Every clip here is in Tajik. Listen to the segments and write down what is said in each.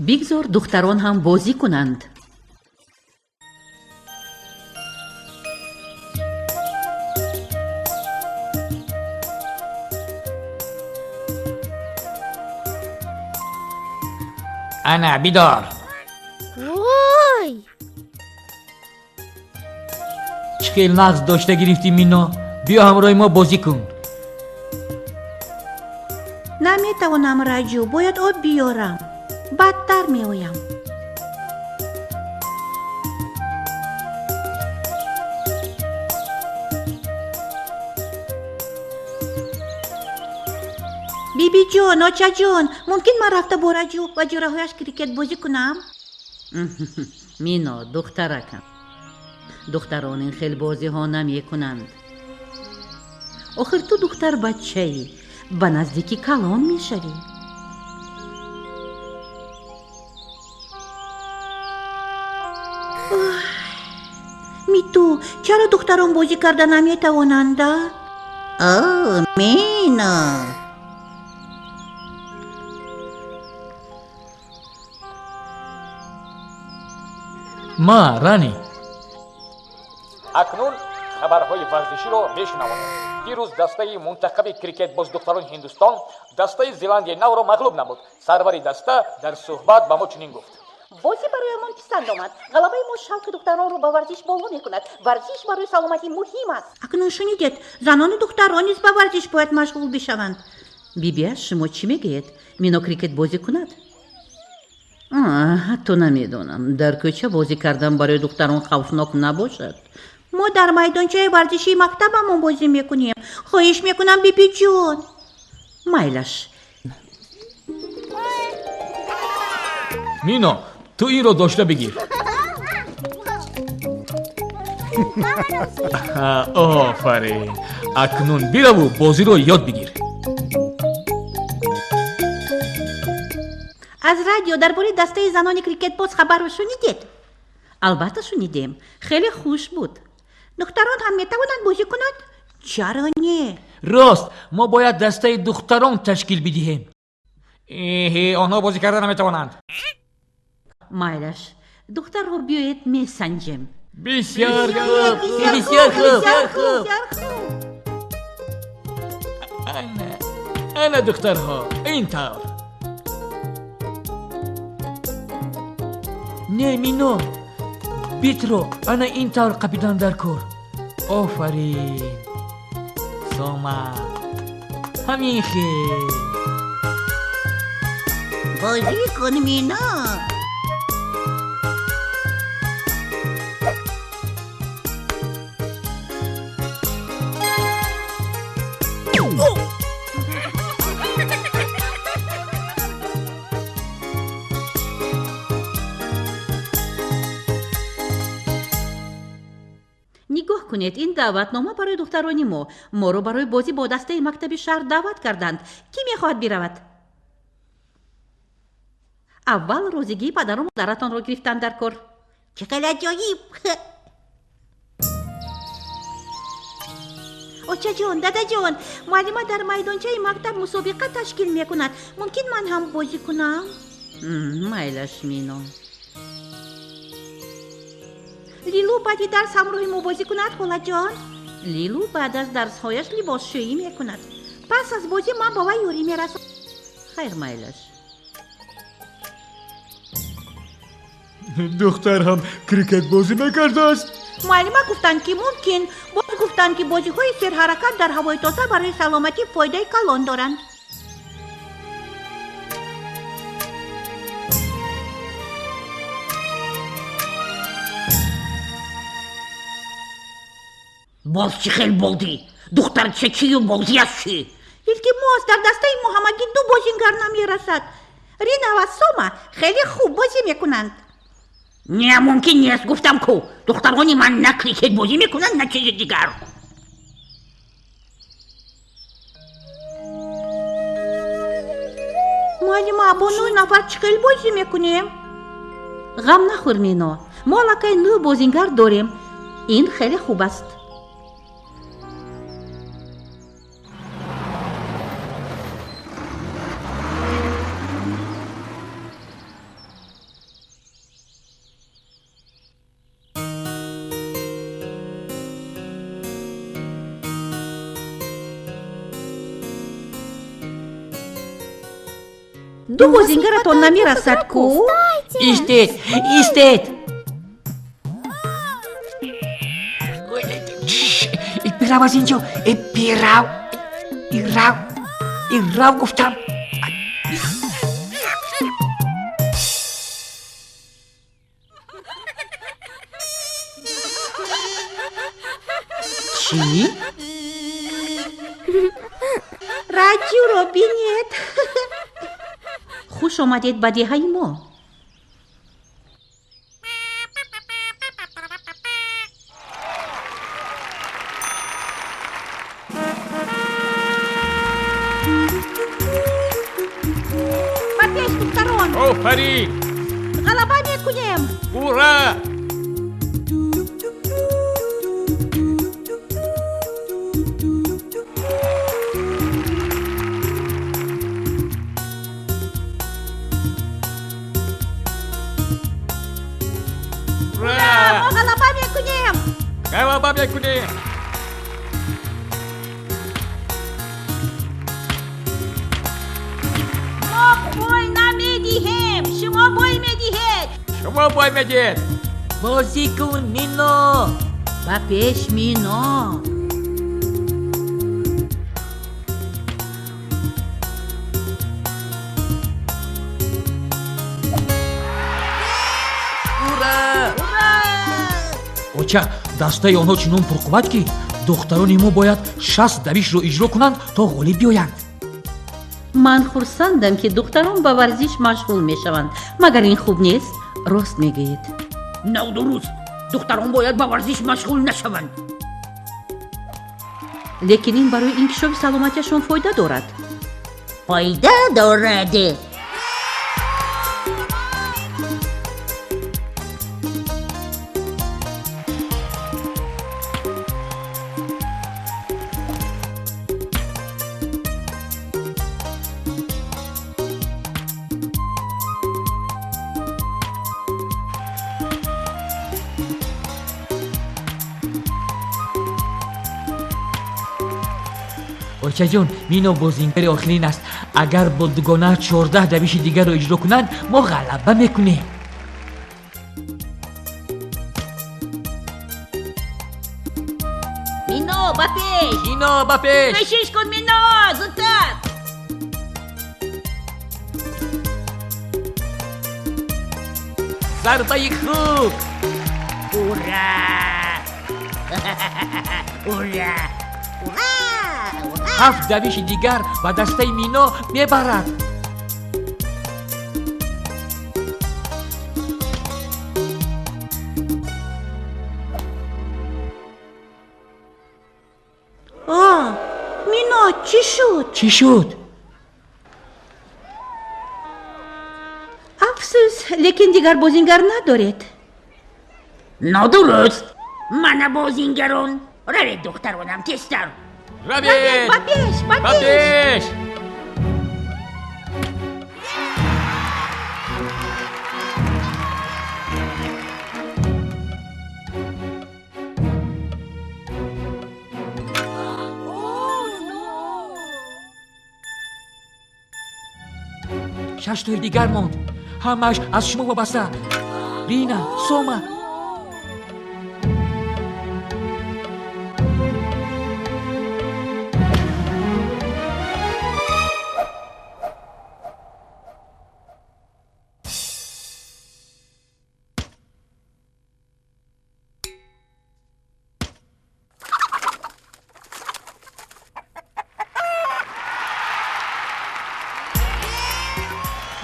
Бигзор духтарон ҳам бозӣ кунанд. Ана бидор. Вой! Чӣ хел нағз дошта гирифтӣ, Мино. Биё, ҳамроҳи мо бозӣ кун. Наметавонам, Раҷу, бояд об биёрам. Баъдтар меоям. Бибиҷон, очаҷон, мумкин ман рафта бо Раҷу ва ҷӯраҳояш крикет бозӣ кунам? Мино, духтаракам, духтарон ин хел бозиҳо намекунанд. Охир ту духтарбачаӣ, ба наздикӣ калон мешавӣ. Миту, чаро духтарон бозӣ карда наметавонанда? О, Мино! Ма, Рани. Акнун хабарҳои варзиширо мешунавонем. Дирӯз дастаи мунтахаби крикетбоз духтарони Ҳиндустон дастаи Зеландияи Навро мағлуб намуд. Сарвари даста дар суҳбат ба мо чунин гуфт: Бозӣ бароямон писанд омад. Ғалабаи мо шавқи духтаронро ба варзиш боло мекунад. Варзиш барои саломатӣ муҳим аст. Акнун шунидед, занону духтарон низ ба варзиш бояд машғул бишаванд. Бибия, шумо чӣ мегӯед? Мино крикет бозӣ кунад? Ҳатто намедонам, дар кӯча бозӣ кардан барои духтарон хавфнок набошад. Мо дар майдончаи варзишии мактабамон бозӣ мекунем. Хоҳиш мекунам, бибиҷон. Майлаш. Мино, ту инро дошта бигир. Офарин! Акнун бираву бозиро ёд бигир. Аз радио дар бораи дастаи занони крикетбоз хабарро шунидед? Албатта шунидем, хеле хуш буд. Духтарон ҳам метавонанд бозӣ кунанд? Чаро не? Рост, мо бояд дастаи духтарон ташкил бидиҳем. Эҳе, онҳо бозӣ карда наметавонанд. Майлаш, духтарро биёед месанҷем. Бисёр хуб, бисёр хуб. Ана, ана, духтарҳо, ин тавр. Не, Мино, битро ана ин тавр қапидан дар кор. Офарин, Сома, ҳамин хел. Бозӣ кун, Мино. Нигоҳ кунед, ин даъватнома барои духтарони мо. Моро барои бозӣ бо дастаи мактаби шаҳр даъват карданд. Кӣ мехоҳад биравад? Аввал розигии падару модаратонро гирифтан дар кор. Чӣ хел аҷоиб! Очаҷон, дадаҷон, муаллима дар майдончаи мактаб мусобиқа ташкил мекунад. Мумкин ман ҳам бозӣ кунам? Майлаш, Мино. Лилу баъди дарс ҳамроҳи мо бозӣ кунад, холаҷон? Лилу баъд аз дарсҳояш либосшӯӣ мекунад. Пас аз бозӣ ман ба вай ёрӣ мерасонам. Хайр, майлаш. Духтар ҳам крикет бозӣ мекардааст? Муаллима гуфтанд, ки мумкин. Боз гуфтанд, ки бозиҳои серҳаракат дар ҳавои тоза барои саломатӣ фоидаи калон доранд. Боз чӣ хел бозӣ? Духтарча чию бозиаш чӣ? Илтимос, дар дастаи мо ҳамагӣ ду бозингар намерасад. Рина ва Сома хеле хуб бозӣ мекунанд. Не, мумкин нест, гуфтам ку. Духтарони ман на крикет бозӣ мекунанд, на чизи дигар. Муаллима, бо нӯ нафар чӣ хел бозӣ мекунем? Ғам нахӯр, Мино, мо аллакай нӯ бозингар дорем. Ин хеле хуб аст. Ду бозингаратон намерасад ку? Истед, истед! Бирав аз инҷо! Бирав, ирав, ирав гуфтам! Чӣ? Раҷуро бинед. Хуш омадед ба деҳаи мо. Ба пеш, духтарон! Офарин! Ғалаба мекунем! Ура! Ура! Мо ғалаба мекунем! Ғалаба мекунем! Мо бой намедиҳем, шумо бой медиҳед. Шумо бой медиҳед. Бозӣ кун, Мино! Ба пеш, Мино! Ура! Оча, дастаи онҳо чунон пурқувват, ки духтарони мо бояд 60 давишро иҷро кунанд, то ғолиб биёянд. Ман хурсандам, ки духтарон ба варзиш машғул мешаванд. Магар ин хуб нест? Рост мегӯед. Нодуруст. Духтарон бояд ба варзиш машғул нашаванд. Лекин ин барои инкишофи саломатиашон фоида дорад. Фоида дорад. Очаҷон, Мино бозингари охирин аст. Агар бо дугона 14 давиши дигарро иҷро кунанд, мо ғалаба мекунем. Мино, ба пеш! Мино, ба пеш! Кӯшиш кун, Мино, зудтар! Зарбаи хуб! Ура! Ура! Ура! Ура! 7 давиши дигар ба дастаи Мино мебарад. О, Мино, чӣ шуд? Чӣ шуд? Афсӯс, лекин дигар бозингар надоред. Нодуруст. Мана бозингарон. Равед, духтаронам, тезтар. Равед! Ба пеш, ба Ба пеш! пеш! 6 тои дигар монд. Ҳамааш аз шумо вобаста. Рина, Сома.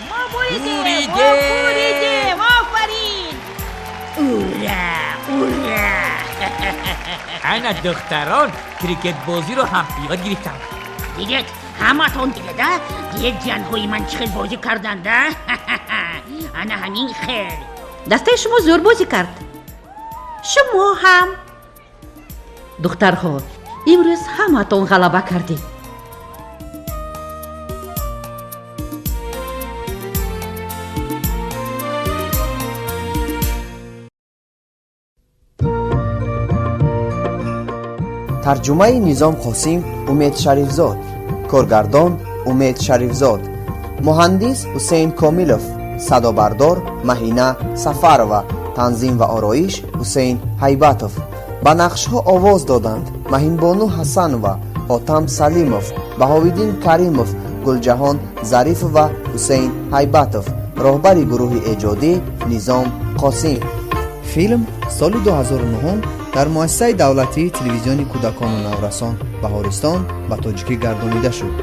Мо буридем! Буридем! Мо буридем! Офарин! Ура! Ура! Ана духтарон крикетбозиро ҳам ёд гирифтанд. Дидед, ҳаматон дидед, а? Дидед, ҷанҳои ман чӣ хел бозӣ карданд, а? Ана ҳамин хел. Дастаи шумо зӯр бозӣ кард. Шумо ҳам. Духтарҳо, имрӯз ҳамаатон ғалаба кардед. Тарҷумаи Низом Қосим, Умед Шарифзод. Коргардон Умед Шарифзод. Муҳандис Ҳусейн Комилов, садобардор Маҳина Сафарова, танзим ва ороиш Ҳусейн Ҳайбатов. Ба нақшҳо овоз доданд Маҳинбону Ҳасанова, Ҳотам Салимов, Баҳовиддин Каримов, Гулҷаҳон Зарифова, Ҳусейн Ҳайбатов. Роҳбари гурӯҳи эҷодӣ Низом Қосим. Филм соли 2009 дар муассисаи давлатии телевизиони кӯдакону наврасон Баҳористон ба тоҷикӣ гардонида шуд.